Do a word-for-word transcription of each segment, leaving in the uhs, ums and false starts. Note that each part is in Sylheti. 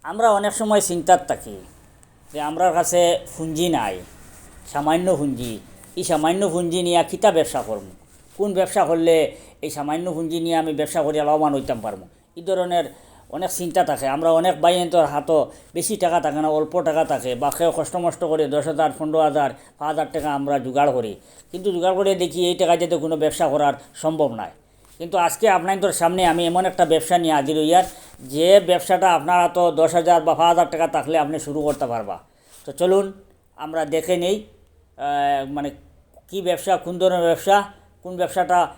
আমরা অনেক সময় চিন্তাত থাকি যে আমরার কাছে পুঞ্জি নাই, সামান্য পুঞ্জি। এই সামান্য পুঞ্জি নিয়া কিতা ব্যবসা করমু? কোন ব্যবসা করলে এই সামান্য পুঞ্জি নিয়া আমি ব্যবসা করিয়া লাভবান অইতাম পারমু? এই ধরনের অনেক চিন্তা থাকে। আমরা অনেক ভাইয়াইন্তর হাতো বেশি টেকা থাকে না, অল্প টেকা থাকে, বা কেউ কষ্ট-মষ্ট করি দশ হাজার, পনরো হাজার, পাঁচ হাজার টেকা আমরা জোগাড় করি, কিন্তু জোগাড় করিয়া দেখি এই টেকা দিয়া তো কুনু ব্যবসা করার সম্ভব নায়। কিন্তু আজকে আপনাইন্তর সামনে আমি এমন একটা ব্যবসা নিয়া হাজির অইয়ার, যে ব্যবসাটা আপনার হাতো দশ হাজার বা পাঁচ হাজার টেকা থাকলে আপনে শুরু করতা পারবা। তো চলুন আমরা দেখে নেই, আহ, মানে কি ব্যবসা, কোন ধরনের ব্যবসা, কোন ব্যবসাটা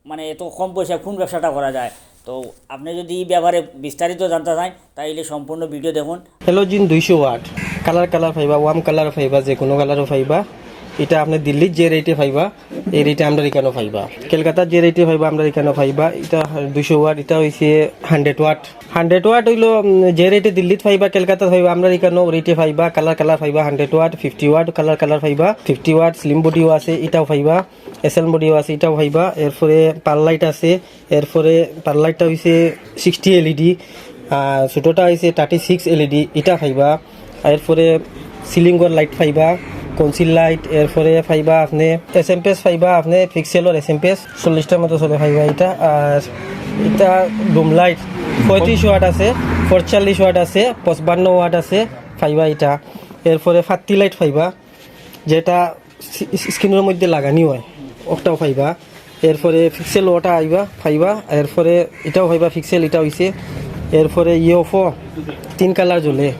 মানে এত কম পয়সায় কোন ব্যবসাটা করা যায়। তো আপনে যদি এই ব্যাপারে বিস্তারিত জানতা চাইন, তাইলে সম্পূর্ণ video দেখুন। Halogen দুইশো ওয়াট, কালার কালার পাইবা, ওয়ার্ম কালার পাইবা, যে কুনু কালারও পাইবা। ইটা আপনে দিল্লিত যে রেটে পাইবা, এই রেটে আমরার ইকানো পাইবা। কলকাতাত যে রেটে পাইবা, আমরার ইকানো পাইবা। ইটা দুইশো ওয়াট, ইটা অইছে হান্ড্রেড ওয়াট। হান্ড্রেড ওয়াট অইলো, উম, যে রেটে দিল্লিত পাইবা, কলকাতাত পাইবা, আমরার ইকানো রেটে পাইবা। কালার কালার পাইবা, hundred watt, fifty watt colour colour পাইবা, ফিফটি ওয়াট স্লিম বডিও আছে, ইটাও পাইবা। এসএল বডিও আছে, ইটাও পাইবা। এরপরে পার লাইট আছে, এরপরে পার লাইটটা অইছে সিক্সটি এলইডি, আর ছোটোটা অইছে থার্টি সিক্স এলইডি, ইটা পাইবা। এরপরে সিলিংর লাইট পাইবা, কনসিল লাইট, এরপরে পাইবা আপনে এসএমপিএস পাইবা, আপনে পিক্সেলর এসএমপিএস চল্লিশটার মতো চলে পাইবা ইটা। আর ইটা ডুম লাইট পঁয়ত্রিশ ওয়াট আছে, পঁয়তাল্লিশ ওয়াট আছে, পঁচপান্ন ওয়াট আছে, পাইবা ইটা। এরপরে ফাত্তি লাইট পাইবা, যেটা সি-, স্ক্রিনর মধ্যে লাগানি অয়, ওটাও পাইবা। এরপরে পিক্সেল ওটা আইবা, পাইবা। এরপরে ইটাও পাইবা পিক্সেল, ইটা অইছে। এরপরে ইউএফও তিন কালার জ্বলে,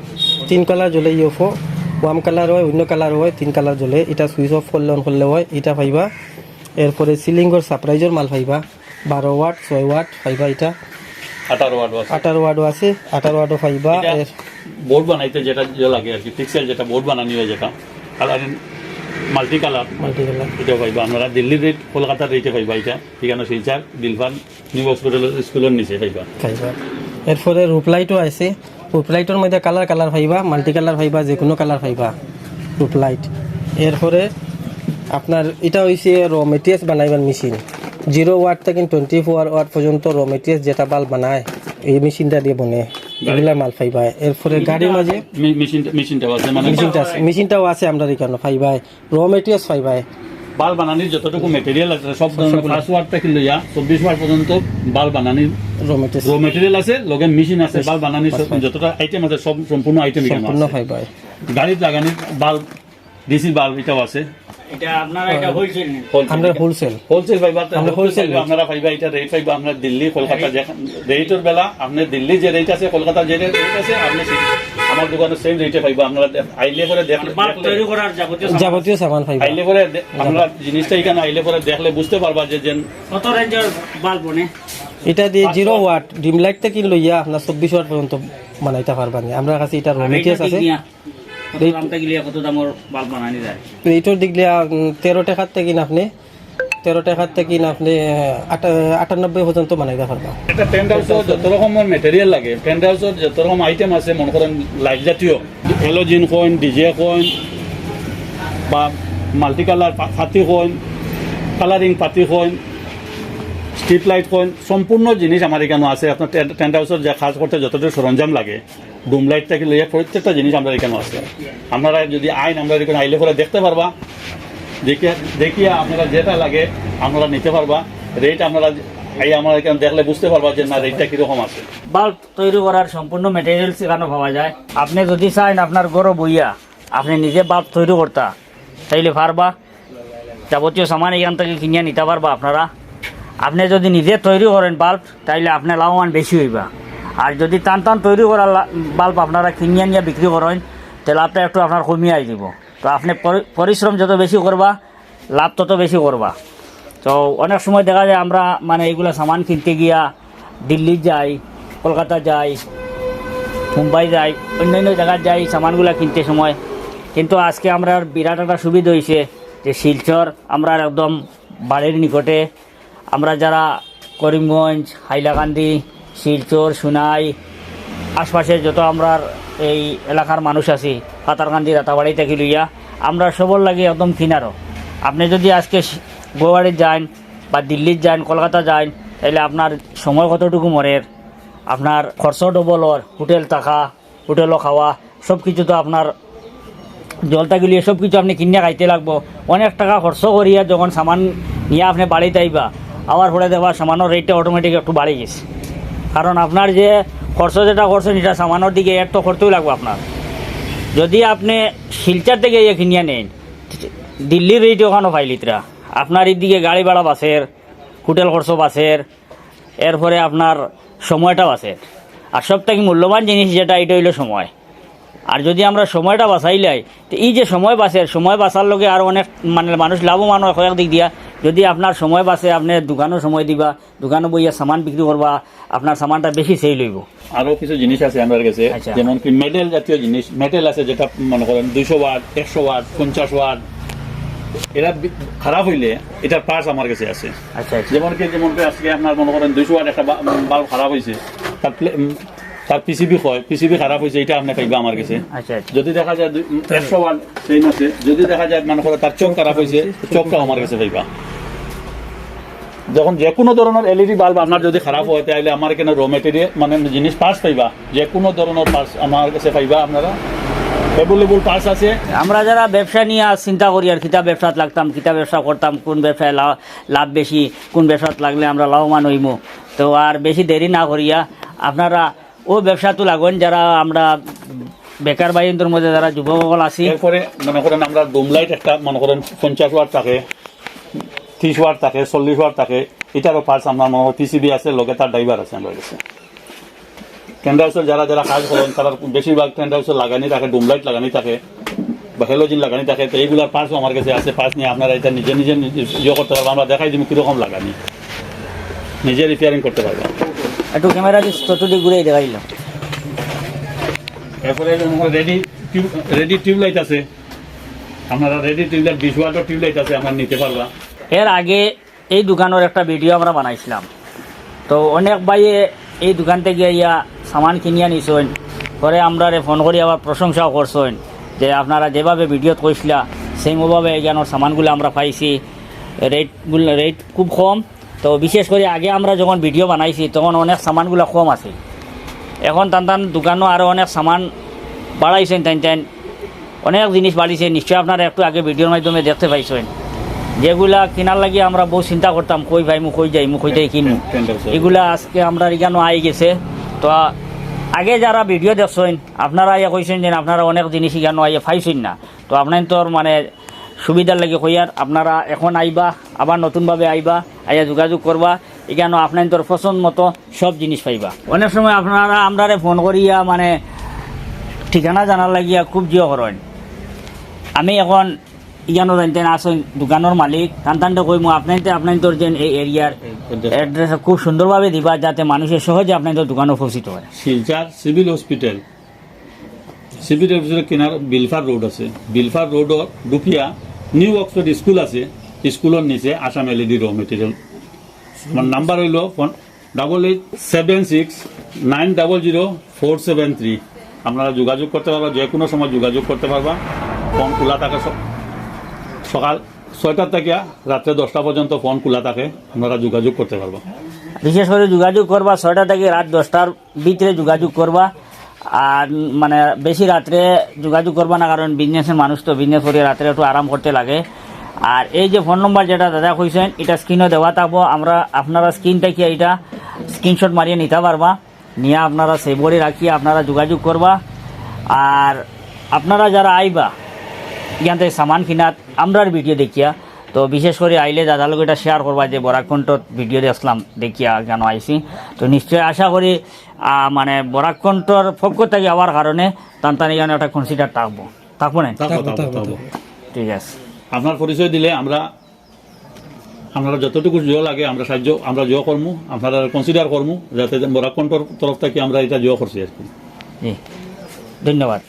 তিন কালার জ্বলে ইউএফও, ওয়ার্ম কালার অয়, অন্য কালার অয়, তিন কালার জ্বলে। ইটা সুইচ অফ করলে অন করলে অয়, ইটা পাইবা। এরপরে সিলিংর সারপ্রাইজর মাল পাইবা, বারো ওয়াট, ছয় ওয়াট পাইবা ইটা। আঠারো ওয়াট আছে। আঠারো ওয়াটও আছে, আঠারো ওয়াটও পাইবা। এটা এর বোর্ড বানাইতে যেটা যে লাগে আর কি, পিক্সেল যেটা বোর্ড বানানি হয় যেটা, colouring multi colour, multi colour. এটা পাইবা আপনারা দিল্লির রেট, কলকাতার রেটে পাইবা এটা। ঠিকানা শিলচর দিলফান নিউ হসপিটাল স্কুলের নিচে পাইবা। পাইবা। এরপরে রুপ লাইটও আছে, রুপ লাইটর মধ্যে কালার কালার পাইবা, মাল্টি কালার পাইবা, যে কুনু কালার পাইবা রুপ লাইট। এরপরে আপনার ইটা অইছে র মেটেরিয়ালস বানাইবার মেশিন, জিরো ওয়াট থাকি টোয়েন্টি ফোর ওয়াট পর্যন্ত র মেটেরিয়ালস যেটা বাল্ব বানায়, এই মেশিনটা দিয়া বনে, এগুলার মাল পাইবা। এরপরে গাড়ির মাঝে মি- মেশিনটা মেশিনটাও আছে, মানে মেশিনটা আছে, মেশিনটাও আছে আমরার ইকানো পাইবা, র মেটেরিয়ালস পাইবা। বাল্ব বানানির যতটুকু মেটেরিয়াল আছে সব ধরনের পাঁচ ওয়াট থাকি লইয়া চব্বিশ ওয়াট পর্যন্ত বাল্ব বানানির র মেটেরিয়ালস র মেটেরিয়াল আছে, লগে মেশিন আছে, বাল্ব বানানির সব- যতটা আইটেম আছে সব সম্পূর্ণ আইটেম এখানে সম্পূর্ণ আছে। পাইবা। গাড়িত লাগানির বাল্ব, ডিসি বাল্ব এটাও আছে। এটা আপনারা এটা হোলসেল নেন? আমরা হোলসেল। হোলসেল পাইবা, আমরা হোলসেল পাইবা, আপনারা পাইবা এটা রেট পাইবা, আপনারা দিল্লি কলকাতা যে রেটর বেলা, আপনি দিল্লি যে রেট আছে, কলকাতা যে রেট আছে, আপনি সে- আমার দোকানে সেম রেটে পাইবা। আপনারা দেখ- আইলে করে দেখলে বাল্ব তৈরি করার যাবতীয় সামান যাবতীয় সামান পাইবা। আইলে করে দে- আমরা জিনিসটা এখানে আইলে করে দেখলে বুঝতে পারবা যে যে কত রেঞ্জের বাল্ব বনে? এটা দিয়ে জিরো ওয়াট ডিম লাইট থাকি লইয়া আপনার চব্বিশ ওয়াট পর্যন্ত বানাইতা পারবা নি। আমরার কাছে এটা র মেটেরিয়ালস আছে। কত দাম থাকি লইয়া কত দামর বাল্ব বানানি যায়? রেটর দিক দিয়া, উম, তেরো টেকার থাকি আপনি, তেরো টেকার থাকি আপনি আটা- আটানব্বই পর্যন্ত বানাইতা পারবা। একটা টেন্ট হাউসর যত রকমের মেটেরিয়াল লাগে, টেন্ট হাউসর যত রকম আইটেম আছে, মনে করেন লাইট জাতীয়, হ্যালোজেন কইন, ডিজে কইন, বা মাল্টি কালার পাতি কইন, কালারিং পাতি কইন, স্ট্রিট লাইট কইন, সম্পূর্ণ জিনিস আমার এখানে আছে। আপনার টেন্ট- টেন্ট হাউসর যে কাজ করতে যতটুকু সরঞ্জাম লাগে, ডুম লাইট থাকি লইয়া প্রত্যেকটা জিনিস আমরা এখানে আছে। আপনারা যদি আইন, আমরা এখানে আইলে পরে দেখতে পারবা, দেখিয়া দেখিয়া আপনারা যেটা লাগে আপনারা নিতে পারবা। রেট আপনারা এই আমার এখানে দেখলে বুঝতে পারবা যে না, রেটটা কিরকম আছে। বাল্ব তৈরি করার সম্পূর্ণ মেটেরিয়ালস এখানে পাওয়া যায়। আপনি যদি চাইন আপনার ঘরো বইয়া আপনি নিজে বাল্ব তৈরি করতা, তাইলে পারবা। যাবতীয় সামান এখান থাকি কিনিয়া নিতা পারবা আপনারা। আপনি যদি নিজে তৈরি করেন বাল্ব, তাইলে আপনি লাভবান বেশি অইবা। আর যদি টান টান তৈরি করা লা- বাল্ব আপনারা কিনিয়া নিয়া বিক্রি করেন, তে লাভটা একটু আপনার কমিয়া আই দিব। তো আপনি পরি- পরিশ্রম যত বেশি করবা, লাভ তত বেশি করবা। তো অনেক সময় দেখা যায় আমরা মানে এইগুলা সামান কিনতে গিয়া দিল্লি যাই, কলকাতা যাই, মুম্বাই যাই, অন্যান্য জায়গাত যাই সামানগুলা কিনতে সময়। কিন্তু আজকে আমরার বিরাট একটা সুবিধা অইছে যে শিলচর আমরার একদম বাড়ির নিকটে। আমরা যারা করিমগঞ্জ, হাইলাকান্দি, শিলচর, সোনাই, আশপাশে যত আমরার এই এলাকার মানুষ আছি, পাথারকান্দি, রাতাবাড়ি থাকি লইয়া, আমরা সবর লাগি একদম কিনারো। আপনি যদি আজকে শি- গুয়াহাটিত যাইন বা দিল্লিত যাইন, কলকাতা যাইন, তাইলে আপনার সময় কতটুকু মরের, আপনার খরচ ডবল অর, হোটেল থাকা, হোটেলো খাওয়া, সব কিছু তো আপনার জল থাকি লইয়া সব কিছু আপনে কিনিয়া খাইতে লাগবো। অনেক টেকা খরচ করিয়া যখন সামান নিয়া আপনে বাড়িত আইবা, আবার পরে দেখবা সামানর রেটটা অটোমেটিক একটু বাড়ি গেছে। কারণ আপনার যে খরচ যেটা করছইন, ইটা সামানর দিকে add তো করতেউ লাগবো আপনার। যদি আপনে শিলচর থাকি ইয়া কিনিয়া নেইন, দিল্লির রেট ওখানো পাইলিতরা, আপনার এদিকে গাড়ি ভাড়া বাঁচের, হোটেল খরচ বাঁচের, এরপরে আপনার সময়টা বাঁচের। আর সব থাকি মূল্যবান জিনিস যেটা, ইটা অইলো সময়। আর যদি আমরা সময়টা বাঁচাইলাই, তো এই যে সময় বাঁচের, সময় বাঁচার লগে আরো অনেক মানে মানুষ লাভবান অয় কয়েক দিক দিয়া। যদি আপনার সময় বাঁচে, আপনে দোকানো সময় দিবা, দোকানো বইয়া সামান বিক্রি করবা, আপনার সামানটা বেশি সেল অইবো। আরো কিছু জিনিস আছে আমরার গেছে, আচ্ছা। যেমন কি মেটাল জাতীয় জিনিস, মেটাল আছে যেটা মনে করেন দুইশো ওয়াট, একশো ওয়াট, পঞ্চাশ ওয়াট, এরা বি-, খারাপ অইলে এটার পার্টস আমার গেছে আছে। আচ্ছা, আচ্ছা। যেমন কি, যেমন কি আজকে আপনার মনে করেন দুইশো ওয়াট একটা বা-, বাল্ব খারাপ অইছে, তার প্লে-, উম, তার পিসিবি হয়, পিসিবি খারাপ অইছে, এটা আপনে পাইবা আমার গেছে। আচ্ছা, আচ্ছা। যদি দেখা যায় দুই-, উম, একশো ওয়াট সেম আছে, যদি দেখা যায় মনে করেন তার চোখ খারাপ অইছে, চোখটাও আমার গেছে পাইবা। যখন যে কোনো ধরনের এলইডি বাল্ব আপনার যদি খারাপ হয়, তাহলে আমার এখানে র মেটেরিয়াল, মানে জিনিস, পার্টস পাইবা, যে কোনো ধরনের পার্টস আমার কাছে পাইবা আপনারা, অ্যাভেলেবল পার্টস আছে। আমরা যারা ব্যবসা নিয়া চিন্তা করি আর কিতা ব্যবসাত লাগতাম, কিতা ব্যবসা করতাম, কোন ব্যবসায় লা-, লাভ বেশি, কোন ব্যবসাত লাগলে আমরা লাভবান অইমু, তো আর বেশি দেরি না করিয়া আপনারা ও ব্যবসাত লাগইন, যারা আমরা বেকার ভাইয়াইন্তর মধ্যে যারা যুবক অকল আছি। এরপরে মনে করেন আমরা ডুম লাইট একটা মনে করেন পঞ্চাশ ওয়াট থাকে, ত্রিশ ওয়াট থাকে, চল্লিশ ওয়াট থাকে, এটারও পার্টস আমরা মনে হয় পিসিবি আছে, লগে তার ড্রাইভার আছে আমার কাছে। টেন্ট হাউসের যারা যারা কাজ করেন, তারা বেশিরভাগ টেন্ট হাউসে লাগানি থাকে, ডুম লাইট লাগানি থাকে বা হ্যালোজেন লাগানি থাকে, তো এইগুলার পার্টসও আমার কাছে আছে। পার্টস নিয়ে আপনারা এটা নিজে নিজে নিজে ইয়ে করতে পারবেন, আমরা দেখাই দিব কীরকম লাগানি, নিজে রিপেয়ারিং করতে পারবেন। একটু ক্যামেরা দিয়ে চতুর্দিক ঘুরে দেখাইল। এরপরে রেডি টিউব, রেডি টিউবলাইট আছে, আপনারা রেডি টিউবলাইট, বিশ ওয়াটের টিউবলাইট আছে, আপনারা নিতে পারবা। এর আগে এই দোকানের একটা ভিডিও আমরা বানাইছিলাম, তো অনেক ভাইয়ে এই দোকান থাকি আইয়া সামান কিনিয়া নিছইন, পরে আমরারে ফোন করি আবার প্রশংসাও করছইন যে আপনারা যেভাবে ভিডিওত কইছিলা, সেম ওভাবে এখানোর সামানগুলো আমরা পাইছি। রেটগুলো, রেট খুব কম। তো বিশেষ করি আগে আমরা যখন ভিডিও বানাইছি, তখন অনেক সামানগুলো কম আছিল। এখন তান তান দোকানো আরও অনেক সামান বাড়াইছইন, তাইন তাইন অনেক জিনিস বাড়িছে। নিশ্চয় আপনারা একটু আগে ভিডিওর মাধ্যমে দেখতে পাইছইন, যেগুলা কিনার লাগি আমরা বহুত চিন্তা করতাম, কই পাইমু, কই যাইমু, কই থাকি কিনমু। টেন্ট হাউসে। এগুলা আজকে আমরার ইখানো আই গেছে। তো আ-, আগে যারা ভিডিও দেখছইন, আপনারা আইয়া কইছইন যে আপনারা অনেক জিনিস ইখানো আইয়া পাইছইন না। তো আপনাইন্তর মানে সুবিধার লাগি কইয়ার, আপনারা এখন আইবা, আবার নতুনভাবে আইবা, আইয়া যোগাযোগ করবা, ইখানো আপনাইন্তর পছন্দ মতো সব জিনিস পাইবা। অনেক সময় আপনারা আমরারে ফোন করিয়া মানে ঠিকানা জানার লাগিয়া খুব জিও করইন। আমি এখন ইখানো জানতে না আসইন দোকানের মালিক, তান তানরে কইমু আপনাইন্তে, আপনাইন্তর যেন এই এরিয়ার অ্যাড্রেস খুব সুন্দরভাবে দিবা, যাতে মানুষে সহজে আপনাইন্তর দোকানো পৌঁছিত পারে। Silchar civil hospital, civil hospital কিনার বিলফার রোড আছে, বিলফার রোড ঢুকিয়া নিউ অক্সফোর্ড স্কুল আছে, স্কুলের নিচে আসাম এলইডি র মেটেরিয়াল। আমার নাম্বার অইলো phone double eight seven six nine double zero four seven three. আপনারা যোগাযোগ করতে পারবা, যে কোনো সময় যোগাযোগ করতে পারবা। ফোন খোলা থাকে স-, সকাল ছয়টা থেকে রাত্রে দশটা পর্যন্ত ফোন খোলা থাকে, আপনারা যোগাযোগ করতে পারবা। বিশেষ করে যোগাযোগ করবা ছয়টা থেকে রাত দশটার ভিতরে যোগাযোগ করবা। আর মানে বেশি রাত্রে যোগাযোগ করবা না, কারণ বিজনেসের মানুষ তো, বিজনেস করিয়া রাত্রে একটু আরাম করতে লাগে। আর এই যে ফোন নম্বর যেটা দাদা কইছেন, এটা স্ক্রিনও দেওয়া থাকবো, আমরা আপনারা স্ক্রিন থেকে এটা স্ক্রিনশট মারিয়া নিতা পারবা, নিয়া আপনারা সেভ করি রাখিয়া আপনারা যোগাযোগ করবা। আর আপনারা যারা আইবা ইয়ান্তে সামান কিনাত আমরার ভিডিও দেখিয়া, তো বিশেষ করি আইলে দাদার লগে এটা শেয়ার করবা যে বরাক কণ্ঠর ভিডিও দেখলাম, দেখিয়া কেন আইছি। তো নিশ্চয় আশা করি আহ, মানে বরাক কণ্ঠর পক্ষ থেকে আওয়ার কারণে তান তান এখানে একটা কনসিডার থাকবো, থাকবো না? থাকবো, থাকবো, থাকবো, থাকবো। থাকবো। ঠিক আছে। আপনার পরিচয় দিলে আমরা, আপনারা যতটুকু জো লাগে আমরা সাহায্য, আমরা জো করমু, আপনারা কনসিডার করমু, যাতে বরাক কণ্ঠর তরফ থেকে আমরা এটা জো করছি আর কি। জি, ধন্যবাদ।